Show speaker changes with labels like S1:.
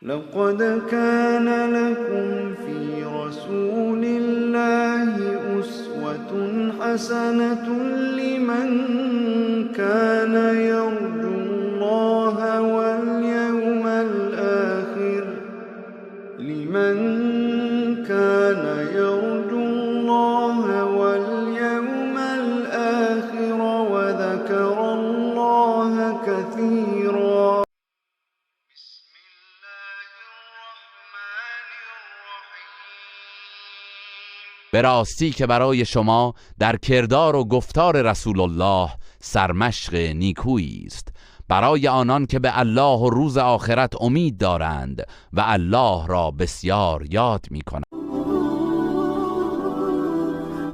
S1: لقد كان لكم في رسول الله أسوة حسنة لمن كان يرجو الله واليوم الآخر لمن كان يرجو الله واليوم الآخر وذكر الله كثيرا. بسم الله الرحمن الرحیم.
S2: به راستی که برای شما در کردار و گفتار رسول الله سرمشق نیکویی است، برای آنان که به الله و روز آخرت امید دارند و الله را بسیار یاد میکنند.